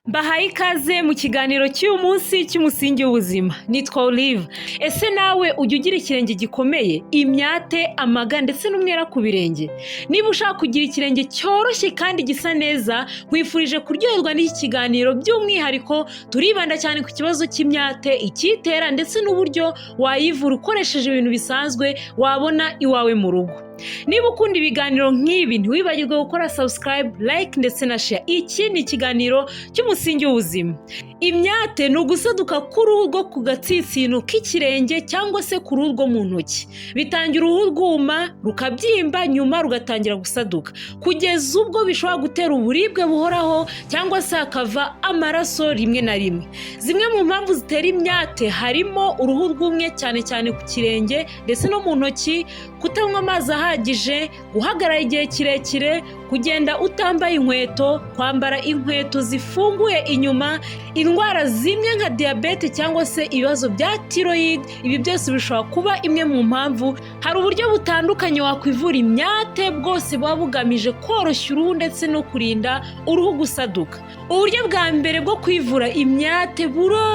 Mbahaye ikaze mu kiganiro cy'uyu munsi cy'Umusingi w'Ubuzima. Nitwa Olive. Ese nawe ujya ugira ikirenge gikomeye, imyate, amaga ndetse n'umwera ku birenge? Niba ushaka kugira ikirenge cyoroshye kandi gisa neza, nkwifurije kuryoherwa n'iki kiganiro. By'umwihariko turibanda cyane ku kibazo cy'imyate, icyitera ndetse n'uburyo wayivura ukoresheje ibintu bisanzwe wabona iwawe mu rugo. Niba ukunda ibiganiro nk'ibi, ntiwibagirwe gukora subscribe, like ndetse na share. Iki ni ikiganiro cy'Umusingi w'Ubuzima. Imyate ni ugusaduka k'uruhu rwo ku gatsitsino k'ikirenge cyangwa se ku ruhu rwo mu ntoki. Bitangira uruhu rwuma, rukabyimba, nyuma rugatangira gusaduka kugeza ubwo bishobora gutera uburibwe buhoraho cyangwa se hakava amaraso rimwe na rimwe. Zimwe mu mpamvu zitera imyate harimo uruhu rwumye, cyane cyane ku kirenge ndetse no mu ntoki, kutanywa amazi ahagije, guhagarara igihe kirekire, kugenda utambaye inkweto, kwambara inkweto zifunguye inyuma, indwara zimwe nka diyabete cyangwa se ibibazo bya thyroid. Ibi byose bishobora kuba imwe mu mpamvu. Hari uburyo butandukanye wakwivura imyate, bwose buba bugamije koroshya uruhu ndetse no kurinda uruhu gusaduka. Uburyo bwa mbere bwo kwivura imyate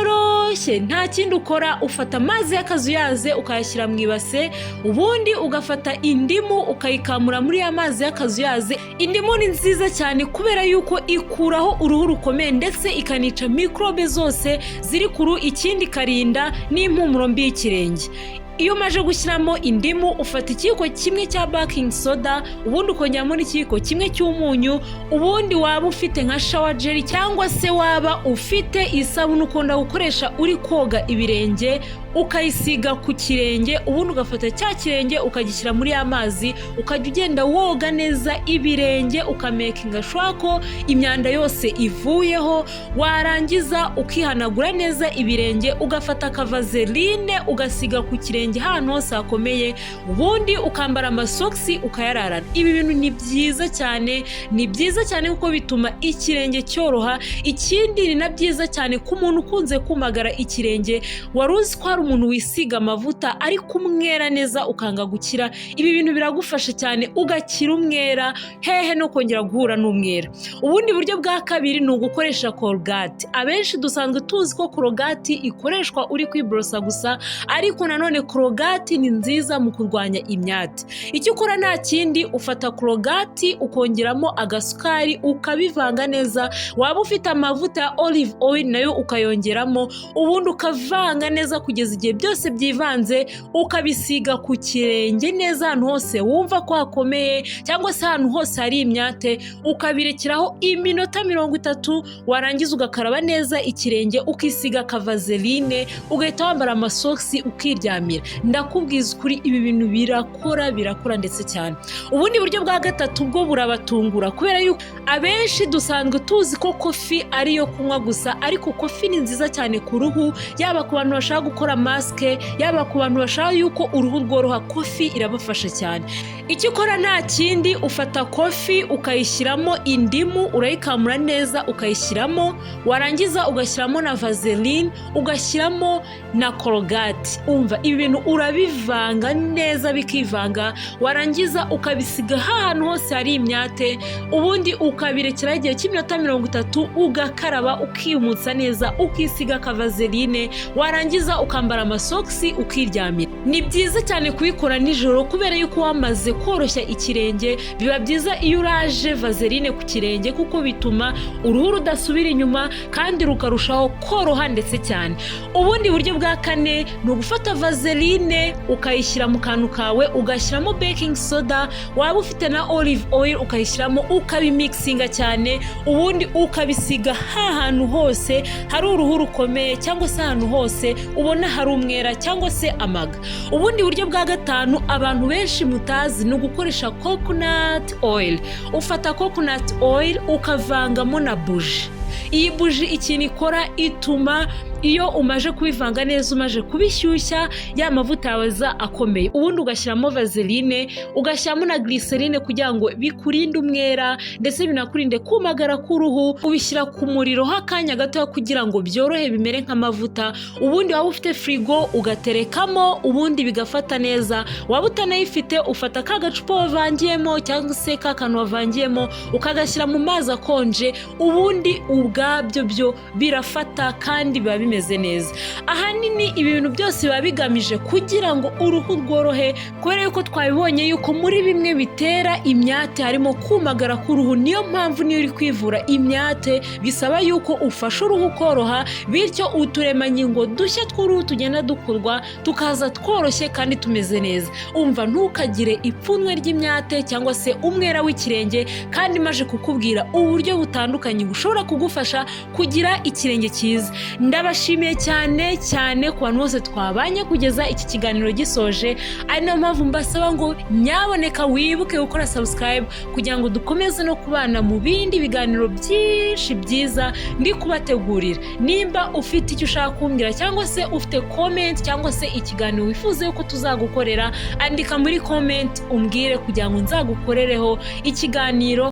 buroroshye, nta kindi ukora. Ufata amazi y'akazuyaze ukayashyira mu ibase, ubundi ugafata indimu ukayikamura muri ya mazi y'akazuyaze. Indimu ni nziza cyane kubera yuko ikuraho uruhu rukomeye ndetse ikanica mikorobe zose ziri ku ruhu, ikindi ikarinda n'impumuro mbi y'ikirenge. Iyo umaze gushyiramo indimu, ufata ikiyiko kimwe cya baking soda, ubundi ukongeramo n'ikiyiko kimwe cy'umunyu, ubundi waba ufite nka shower gel cyangwa se waba ufite isabune ukunda gukoresha uri koga ibirenge, ukayisiga ku kirenge, ubundi ugafata cya kirenge ukagishyira muri ya mazi, ukajya ugenda woga neza ibirenge, ukamakinga sure ko imyanda yose ivuyeho. Warangiza ukihanagura neza ibirenge, ugafata akavaseline ugasiga ku kirenge ahantu hose hakomeye, ubundi ukambara amasogisi ukayararana. Ibi bintu ni byiza cyane, ni byiza cyane kuko bituma ikirenge cyoroha. Ikindi, ni na byiza cyane ku muntu ukunze kumagara ikirenge. Wari uzi ko hari umuntu wisiga amavuta ariko umwera neza ukanga gukira? Ibi bintu biragufasha cyane, ugakira umwera, hehe no kongera guhura n'umwera. Ubundi buryo bwa kabiri ni ugukoresha Colgate. Abenshi dusanzwe tuzi ko Colgate ikoreshwa uri kwiborosa gusa, ariko nanone Colgate ni nziza mu kurwanya imyate. Icyo ukora nta kindi, ufata Colgate ukongeramo agasukari, ukabivanga neza, waba ufite amavuta ya olive oil nayo ukayongeramo, ubundi ukavanga neza kugeza igihe byose byivanze, ukabisiga ku kirenge neza ahantu hose wumva ko hakomeye cyangwa se ahantu hose hari imyate, ukabirekeraho iminota 30. Warangiza ugakaraba neza ikirenge, ukisiga akavaseline, ugahita wambara amasogisi ukiryamira. Ndakubwiza ukuri, ibi bintu birakora, birakora ndetse cyane. Ubundi buryo bwa gatatu bwo burabatungura, kubera yuko abenshi dusanzwe tuzi ko coffee ari iyo kunywa gusa, ariko coffee ni nziza cyane ku ruhu, yaba ku bantu bashaka gukora masque, yaba ku bantu bashaka yuko uruhu rworoha, coffee irabafasha cyane. Icyo ukora nta kindi, ufata coffee ukayishyiramo indimu, urayikamura neza ukayishyiramo, warangiza ugashyiramo na vaseline, ugashyiramo na Colgate. Umva, ibi bintu urabivanga neza bikivanga, warangiza ukabisiga ahantu hose hari imyate, ubundi ukabirekeraho igihe cy'iminota 30, ugakaraba, ukiyumutsa neza, ukisiga akavaseline, warangiza ukambara amasogisi ukiryamira. Ni byiza cyane kubikora nijoro, kubera yuko wamaze koroshya ikirenge. Biba byiza iyo uraje vaseline ku kirenge, kuko bituma uruhu rudasubira inyuma kandi rukarushaho koroha ndetse cyane. Ubundi buryo bwa kane ni ugufata vaseline ukayishyira mu kantu kawe, ugashyiramo baking soda, waba ufite na olive oil ukayishyiramo, ukabimixinga cyane, ubundi ukabisiga hantu hose hari uruhu rukomeye cyangwa se ahantu hose ubona hari umwera cyangwa se amaga. Ubundi buryo bwa gatanu abantu benshi mutazi ni ugukoresha coconut oil. Ufata coconut oil ukavangamo na buji. Iyi buji ikintu ikora, ituma Iyo umaje kubivanga neza, umaje kubishyushya, ya mavuta yawe aza akomeye, ubundi ugashyiramo vaseline, ugashyiramo na glycerine kugira ngo bikurinde umwera ndetse binakurinde kumagara k'uruhu. Ubishyira ku muriro ho akanya gatoya kugira ngo byorohe, bimere nk'amavuta. Ubundi waba ufite firigo ugaterekamo, ubundi bigafata neza. Waba utanayifite, ufata ka gacupa wavangiyemo cyangwa se ka kantu wavangiyemo, ukagashyira mu mazi akonje, ubundi ubwabyo byo birafata kandi biba bimeze neza. Ahanini ibi bintu byose biba bigamije kugira ngo uruhu rworohe, kubera yuko twabibonye yuko muri bimwe bitera imyate harimo kumagara k'uruhu. Niyo mpamvu niyo uri kwivura imyate bisaba yuko ufasha uruhu koroha, bityo uturemangingo dushya tw'uruhu tugenda dukorwa tukaza tworoshye kandi tumeze neza. Umva, ntukagire ipfunwe ry'imyate cyangwa se umwera w'ikirenge, kandi maje kukubwira uburyo butandukanye bushobora kugufasha kugira ikirenge cyiza. Ndabashimiye cyane cyane ku bantu bose twabanye kugeza iki kiganiro gisoje, ari nayo mpamvu mbasaba ngo nyaboneka wibuke gukora subscribe kugira ngo dukomeze no kubana mu bindi biganiro byinshi byiza ndi kubategurira. Nimba ufite icyo ushaka kumbwira, cyangwa se ufite comment, cyangwa se ikiganiro wifuza yuko tuzagukorera, andika muri comment umbwire kugira ngo nzagukorereho ikiganiro.